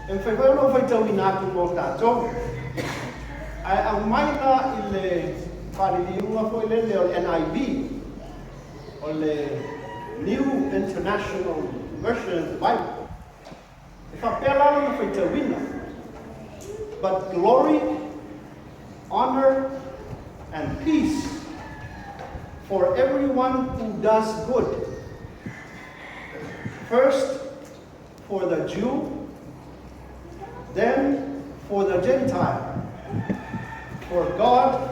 E mafai foi ona ou faitauina atu mo tatou. Ae aumai la i le faaliliuga foi lele o le NIV, o le New International Version of the Bible. E faapea la lona faitauina, But glory, honor, and peace for everyone who does good. First for the Jew, then for the Gentile. For God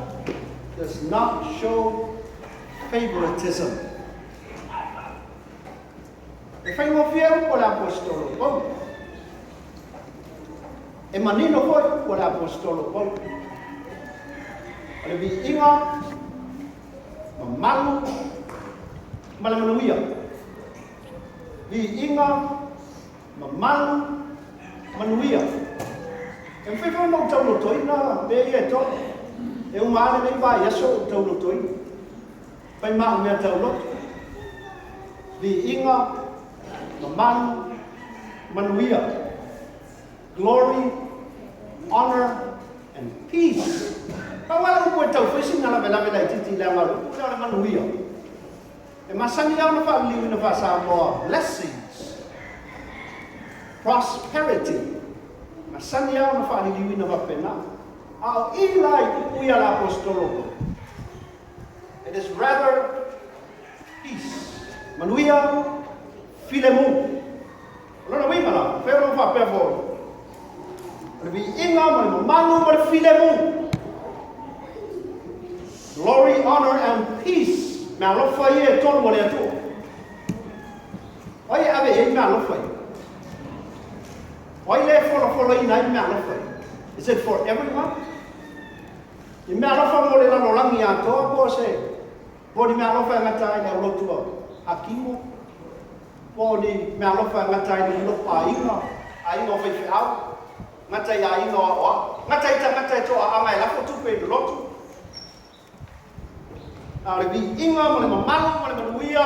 does not show favoritism. E faigofie upu a le Aposetolo Paulo. E manino foi upu a le Aposetolo Paulo. O le viiga, mamalu ma le manuia. Viiga, mamalu, manuia. E mafai foi ona ou taulotoina mea ia e tolu. E uma lava lenei vaiaso o ou taulotoina. Fai ma au mea tauloto. Viiga, mamalu, manuia. Glory, honor and peace. Pau lava le upu e tau fai sina lavelave laitiiti leaga o le upu lea o le manuia. E masani lava ona faaliliuina faa-Samoa blessings, prosperity. Masani lava ona faaliliuina faapena. A o i la i upu ia a le Aposetolo, it is rather peace. Manuia, filemu. O lona uiga la, e mafai ona ou faapea foi, o le viiga ma le mamalu ma le filemu. Glory, honor and peace. Meaalofa ia e tolu a le Atua. O ai e ave i ai meaalofa ia? O ai le folafolaina ai meaalofa ia? Is it for everyone? I meaalofa mo le lalolagi atoa po o se po o ni meaalofa e gata ai le aulotu a Kimo, po o ni meaalofa e gata ai le lou aiga, aiga o faifeau, gata i aiga o aoao, gata i tagata e toaaga e lafo tupe i le lotu. A o le viiga ma le mamalu ma le manuia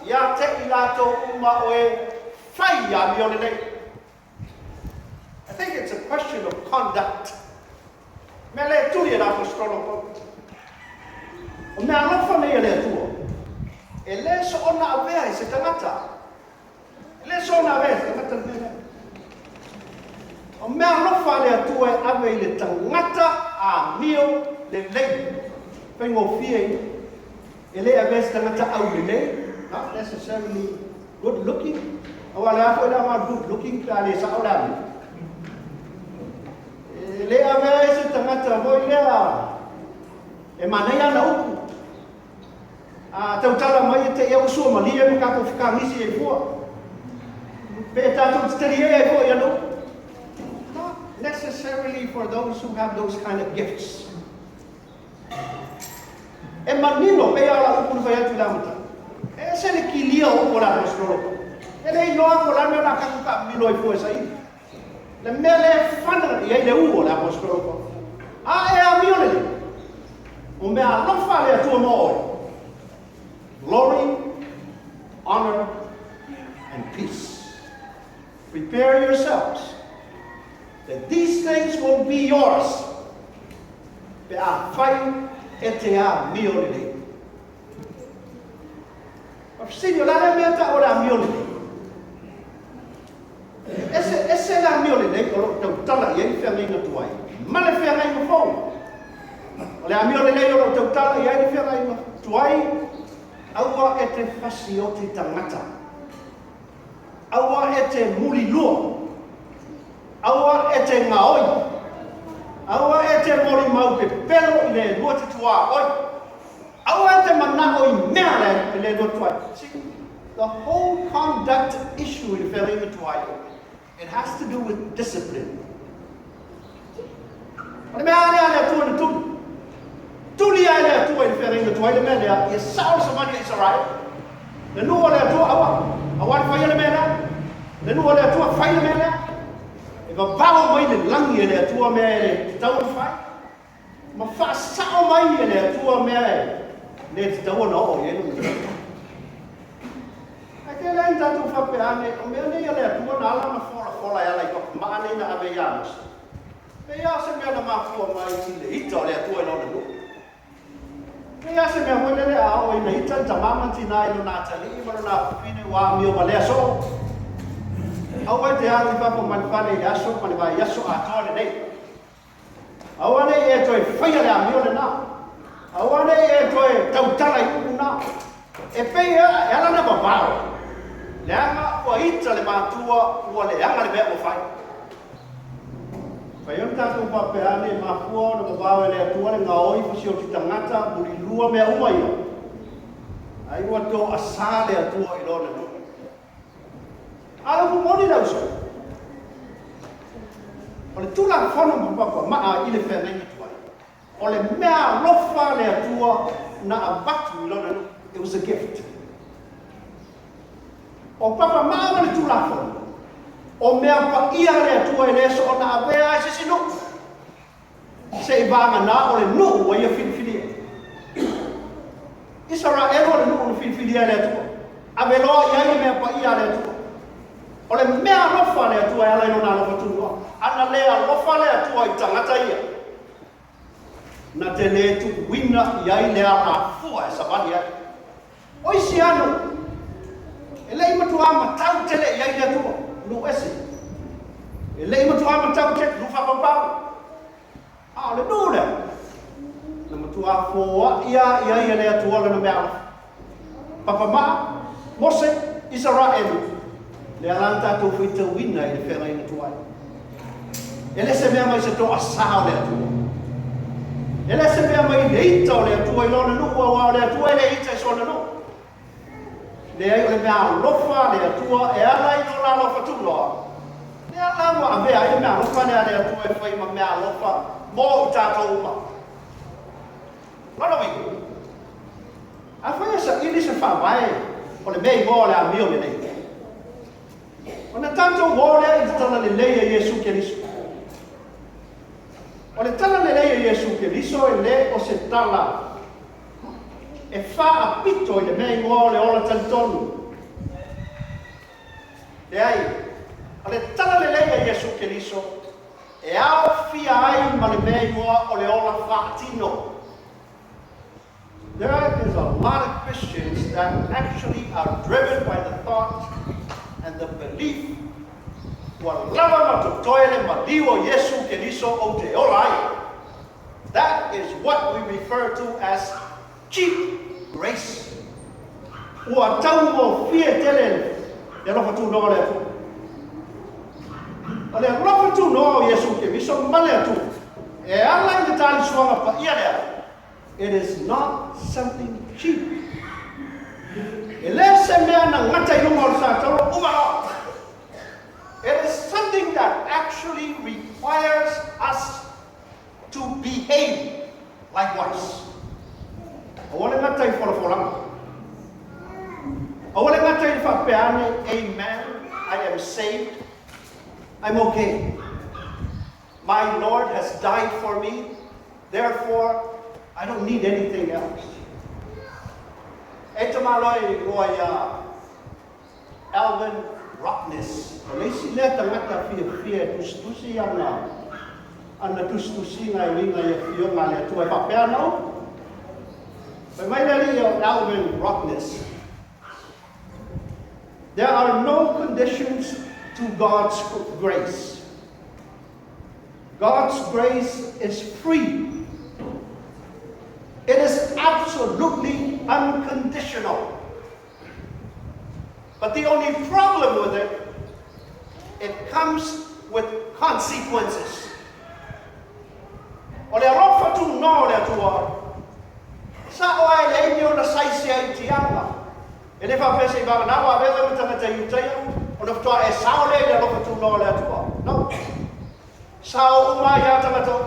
ia te i latou uma o e fai amio lelei. I think it's a question of conduct. Mea le tuli e le Aposetolo Paulo. O mea alofa nei a le Atua, e le soona avea i se tagata. E le soona avea i se tagata le mea lea. O mea alofa a le Atua e ave i le tagata amio lelei. Faigofie ia. E le avea se tagata aulelei, not necessarily good looking, aua o le a foi le aoga good looking pe a le sao le amio. E le avea ai se tagata foi lea e manaia ana upu. A tautala mai e te i au sua malie ma tatou fekagisi ai fua. Pe tatou te talie ai foi ana upu. Not necessarily for those who have those kind of gifts. E manino, pei lava o lau upu na fai atu i le amataga. E ese le kilia o upu a le Aposetolo Paulo. E le iloa ko le a le mea o le a tatou taamilo ai fua e saili. Le mea lea e fana i ai le u o le Aposetolo Paulo. A e amio lelei, o mea alofa a le Atua mo oe. Glory, honor, and peace. Prepare yourselves that these things will be yours pe afai e te amio lelei. O fesili, o le a lea mea tau o le amio lelei? E ese, ese le amio lelei o lo o tautala i ai le feagaiga tuai ma le feagaiga fou. O le amio lelei o lo o tautala i ai le feagaiga tuai, aua e te fasioti tagata. Aua e te mulilua. Aua e te gaoi. Aua e te molimau pepelo i le lua te tuaoi. Aua e te manao i mea le, le lua tuai. See, the whole conduct issue i le feagaiga tuai, it has to do with discipline. O le mea lea a le Atua na tuli. Tuli ai le Atua i le feagaiga tuai le mea lea, ia sao le savali a Isaraele. Le nuu o le Atua, aua, aua le faia le mea lea. Le nuu o le Atua, fai le mea lea. E vavao mai le lagi e le Atua mea e le tatau ona fai. Ma faasao mai e le Atua mea e le tatau ona oo i ai lona tino. Ae tele ai ni tatou faapea ane, o mea nei a le Atua na ala ona folafola e ala i papamaa nei na ave. mai ia Mose, e pei lava o se mea na mafua mai i le ita o le Atua i Lona nuu. E pei lava se mea foi lele a oo ina ita le tama ma le tina i lona atalii ma lona afafine ua amio valea soo. Aua e te alu i fafo mai le fale i le aso ma le vaiaso atoa lenei. Aua ne i e toe faia le amio lena. Aua ne i e toe tautala i upu na. E pei e ala ona vavao, leaga ua ita le matua ua leaga le mea ua fai. Fai ona tatou faapea ane, e mafua ona vavao e le Atua le gaoi fasioti tagata, mulilua mea uma ia. Ai ua toasā le Atua i lona nuu. A o le upu moni le uso, o le Tulafono ma papamaa i le feagaiga tuai, o le mea alofa a le Atua na avatu i lona nuu. It was a gift. O papamaa ma le Tulafono, o mea paia a le Atua e le soona avea ai se isi nuu, seivagana o le nuu ua ia filifilia. Isaraelu o le nuu na filifilia e le Atua. Ave loa i ai le mea paia a le Atua. O le mea alofa a le Atua e ala i lona alofa tunoa. Ana le alofa le Atua i tagata ia, na te le tuuina i ai le alafua e savali ai. O isi lava nuu, e le i matuā matau tele i ai le Atua, nuu ese. E le i matuā matau tele, nuu faapaupau. A o le nuu lea, na matuā foai lava i ai e le Atua lana mea alofa. Papamaa, Mose, Isaraelu, lea la na tatou faitauina i le feagaiga tuai. E le se mea mai se toasā o le Atua. E le se mea mai le ita o le Atua i lona nuu, aua o le Atua e le ita i sona nuu. Leai, o le mea alofa a le Atua e ala i lona alofa tunoa. Lea la ua avea ai le mea alofa lea a le Atua e fai ma mea alofa mo i tatou uma. Lona uiga, afai e saili se faavae o le mea igoa o le amio lenei, ona tatou o lea i le tala lelei a Iesu Keriso. O le tala lelei a Iesu Keriso e le o se tala e faapito i le mea igoa o le ola talitonu. Leai, o le tala lelei a Iesu Keriso e aofia ai ma le mea igoa o le ola faatino. There is a lot of Christians that actually are driven by the thought and the belief ua lava ma totoe le maliu o Iesu Keriso ou te ola ai. That is what we refer to as cheap grace. Ua taugofie tele le alofa tunoa o le Atua. O le alofa tunoa o Iesu Keriso ma le Atua e ala i le talisuaga paia lea, it is not something cheap. E le se mea na gata i luga o le satauro uma loa. It is something that actually requires us to behave likewise. Aua le gata i folafolaga. Aua le gata i le faapea ane, Amen, I am saved, I'm okay. My Lord has died for me, therefore I don't need anything else. E tamaloa e igoa ia Alvin Rockness. O le isi lea tagata fiafia e tusitusi ana ana tusitusiga e uiga i afioga a le Atua e faapea ana upu. Fai mai le alii o Alvin Rockness, There are no conditions to God's grace. God's grace is free. It is absolutely unconditional. But the only problem with it, it comes with consequences. O le alofa tunoa o le Atua, sa'o lava e leai ni ona saisi ai i tiaga. E le faapea se i vagana ua avea oe ma tagata Iutaia, ona faatoa e sao lea i le alofa tunoa o le Atua. No. Sao uma ai lava tagata uma.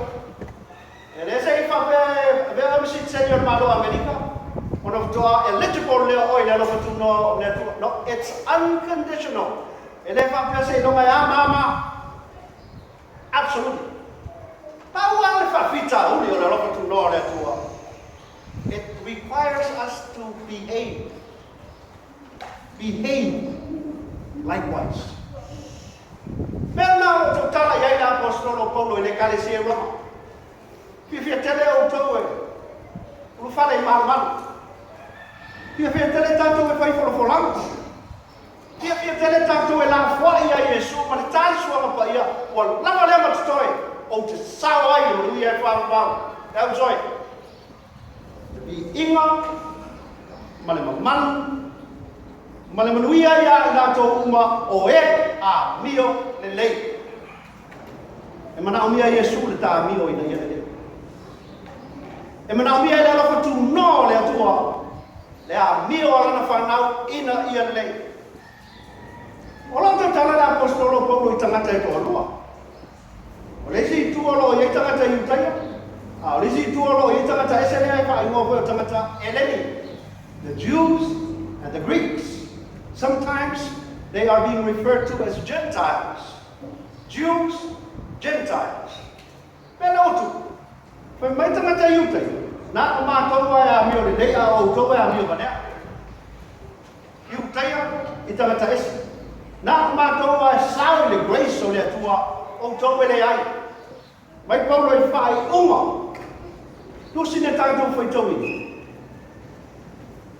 E le se i faapea e avea oe ma sitiseni o le Malo o Amerika, ona faatoa eligible lea oe i le alofa tunoa o le Atua. No, it's unconditional. E le faapea seiloga e a ma a ma a. Absolutely. Pau lava le faafitauli o le alofa tunoa o le Atua, it requires us to behave. Behave likewise. Mea lena o lo o tautala i ai le Paulo i le Ekalesia i Roma, Fiafia tele outou e ulufale i malumalu. Fiafia tele tatou e fai folafolaga. Fiafia tele tatou e lafoai ia Iesu ma le tali suaga paia, ua lava lea ma totoe, ou te sao ai i le manuia e faavavau. Le au toe, le viiga ma le mamalu ma le manuia ia i latou uma o e amio lelei. E manaomia e Iesu le ta amio ina ia lelei. E manaomia e le alofa tunoa o le Atua le amio a lana fanau ina ia lelei. O lo o tautala le Aposetolo o Paulo i tagata e toalua. O le isi itu o lo o i ai tagata Iutaia, a o le isi itu o lo o i ai tagata ese lea e faaigoa foi o tagata Eleni. The Jews and the Greeks. Sometimes they are being referred to as Gentiles. Jews, Gentiles. Pea le utu. Fai mai tagata Iutaia, na o matou lava e amio lelei a o outou e amio valea. Iutaia i tagata ese. Na o matou lava e sao i le grace o le Atua, outou e leai. Mai Paulo i le faaiuga, tusi na tatou faitauina.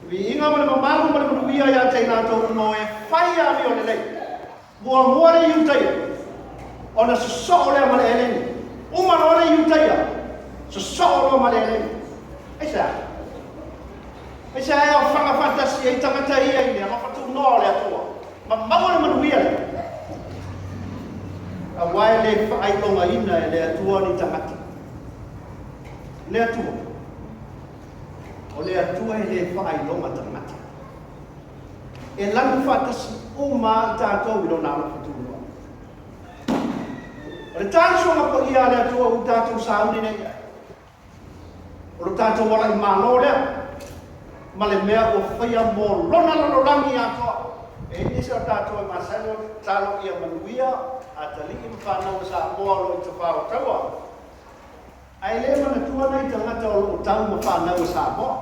Viiga ma le mamalu ma le manuia ia te i latou uma o e fai amio lelei. Muamua le Iutaia, ona sosoo lea ma le Eleni. Uma loa le Iutaia, sosoo loa ma le Eleni. Aisea? Aisea e aofaga faatasi ai tagata ia i le alofa tunoa o le Atua ma maua le manuia lea? Aua e le faailogaina e le Atua ni tagata. Le Atua. O le Atua e le faailoga tagata. E lanu faatasi uma lava i tatou i Lona alofa tunoa. O le talosaga paia a le Atua ua tatou sauni nei i ai, o lo tatou ala i Malo lea, ma le mea ua faia mo Lona lalolagi atoa. E i ai nisi o tatou e masani ona tatalo ia manuia atalii ma fanau a Samoa o lo o i tafao taua. Ae le manatua nai tagata o lo o tau ma fanau a Samoa.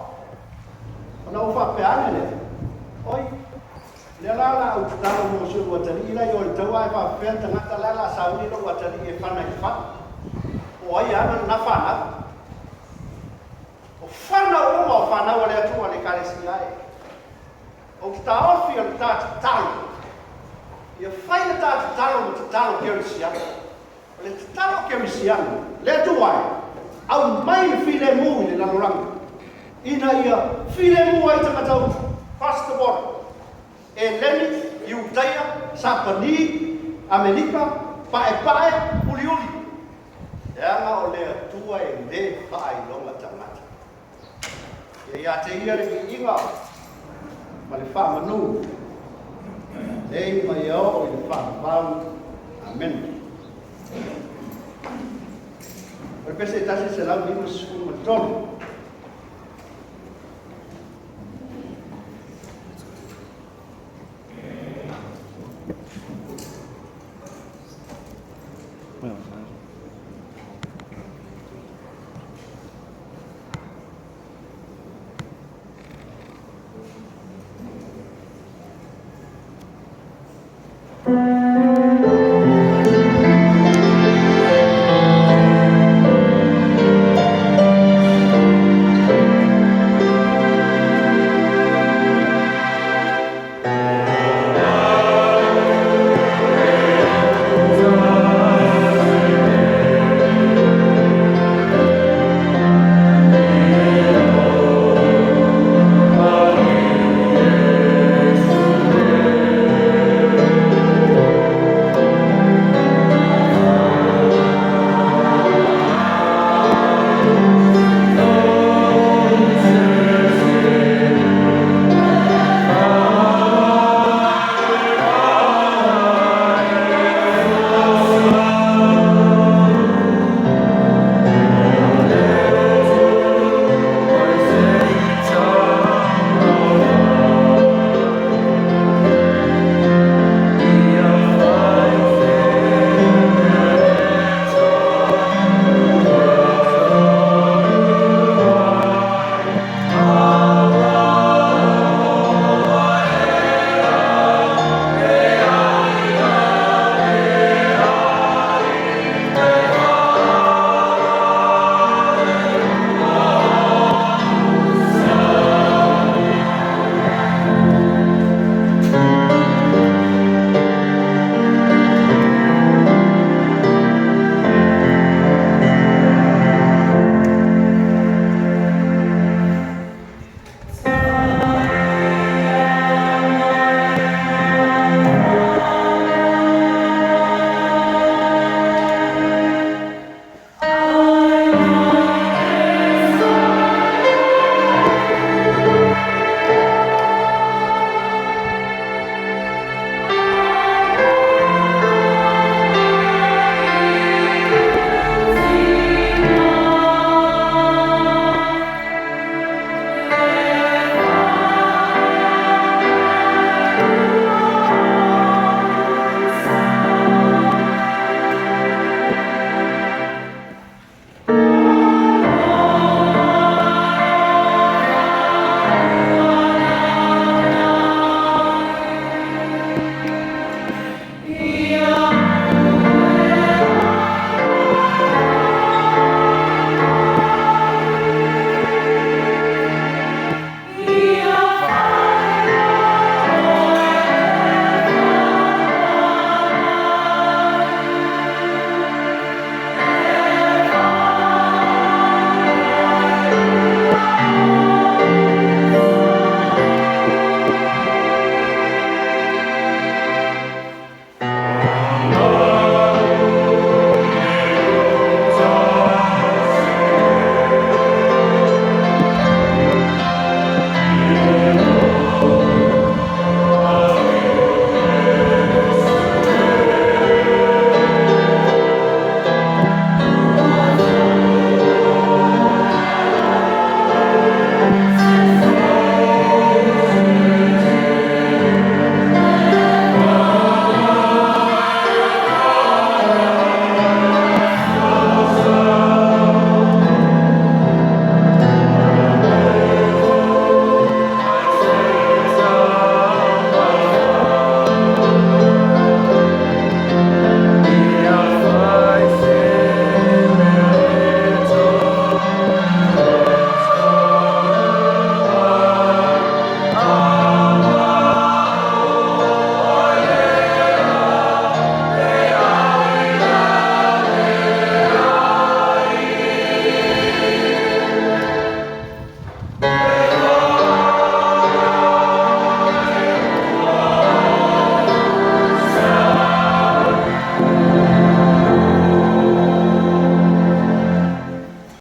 Ona ou faapea ane lea, Oi, lea la o le a ou tatalo mo si ou atalii la i o i le taua ae faapefea le tagata la o le a sauni lou atalii e fana i le fale. Po o ai e ana lena fanau. O fanau uma o fanau a le Atua le Ekalesia e. Ou te taofi o le ta tatalo. Ia fai le ta tatalo ma tatalo kerisiano. O le tatalo kerisiano, le Atua e, aumai le filemu i le lalolagi, ina ia filemu ai tagata utu, cross the border, Eleni, Iutaia, Sapani, Amelika, Paepae, Uliuli, leaga o le Atua e le faailoga tagata. Ia ia te ia le viiga ma le faamanu, nei ma ia oo i le faavavau. Amene. O le pese 153.